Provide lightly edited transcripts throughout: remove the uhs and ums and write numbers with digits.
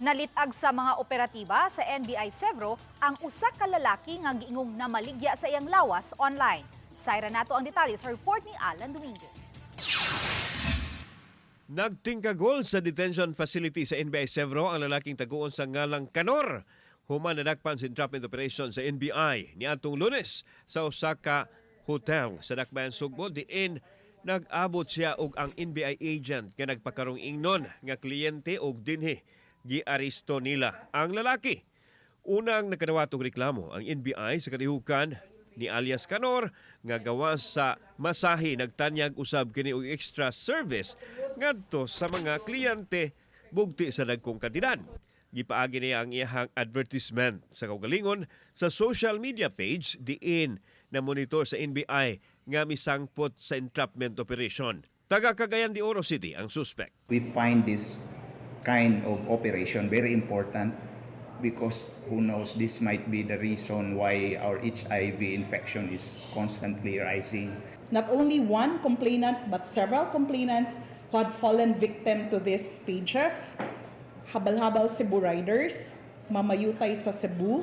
Nalitag sa mga operatiba sa NBI Sevro ang usa ka lalaki nga giingong namaligya sa iyang lawas online. Sayra nato ang detalye sa report ni Alan Domingo. Nagtingkagol sa detention facility sa NBI Sevro ang lalaking taguon sa ngalang Kanor. Human nadakpan sa entrapment operation sa NBI niadtong Lunes sa usa ka hotel sa Dakbayan Sugbo, diin nag-abot siya og ang NBI agent nga nagpakarong ingnon nga kliyente, og dinhi giaresto nila ang lalaki. Unang nakadawat og reklamo ang NBI sa katihukan ni alias Kanor nga gawas sa masahe, nagtanyag usab kini og extra service ngadto sa mga kliyente bugti sa dagkong kantidad. Gipaagi niya ang iyahang advertisement sa kaugalingon sa social media page, diin na monitor sa NBI nga misangpot sa entrapment operation. Taga Cagayan de Oro City ang suspect. We find this kind of operation very important because, who knows, this might be the reason why our HIV infection is constantly rising. Not only one complainant but several complainants who had fallen victim to these pages. Habal-Habal Cebu Riders, Mamayutay sa Cebu,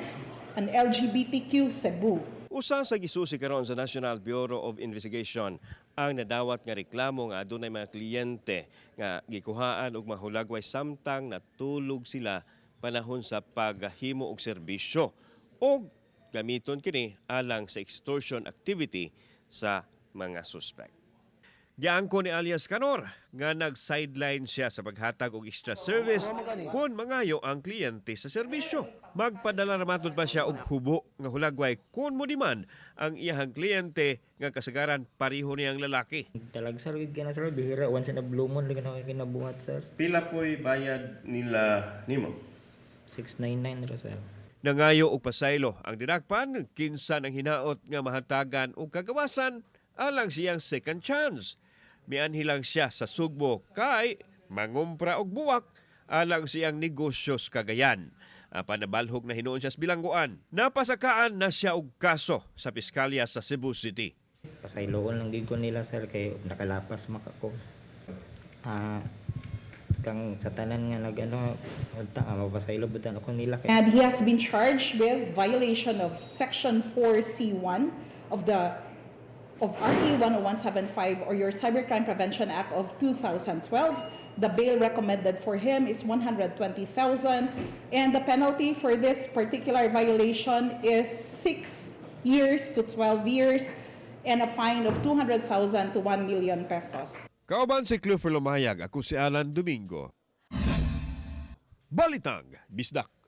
and LGBTQ Cebu. Usa sa gisusi karon sa National Bureau of Investigation ang nadawat nga reklamo nga adunay mga kliyente nga gikuhaan og mahulagway samtang natulog sila panahon sa paghimo og serbisyo, og gamiton kini alang sa extortion activity sa mga suspect. Giangko ni alias Kanor nga nag-sideline siya sa paghatag og extra service kung mangayo ang kliyente sa serbisyo. Magpadala ra matud pa siya og hubo nga hulagway kung mo demand ang iyahang kliyente nga kasagaran pareho niyang lalaki. Talagsa gid ka na, sir, bihira, once in a blue moon lagi na kinabuhat, sir. Pila po'y bayad nila nimo? 699 ra, sir. Nangayo og pasaylo ang dinakpan kinsa nang hinaot nga mahatagan og kagawasan alang siyang second chance. Mianhi lang siya sa Sugbo kay mangumpra og buwak alang siyang negosyo sa Cagayan. Apan nabalhog na hinuon siya sa bilangguan. Napasakaan na siya og kaso sa piskalya sa Cebu City. Pasayloon lang gid ko nila, sir, kay nakalapas maka ko. Kang sa tanan nga nag-ano, unta nga mapasaylo butan ako nila kay And he has been charged with violation of Section 4C1 of RA 10175 or your Cybercrime Prevention Act of 2012. The bail recommended for him is 120,000, and the penalty for this particular violation is 6 years to 12 years and a fine of 200,000 to 1 million pesos. Kauban si Clifford Lumayag, ako si Alan Domingo. Balitang Bisdak.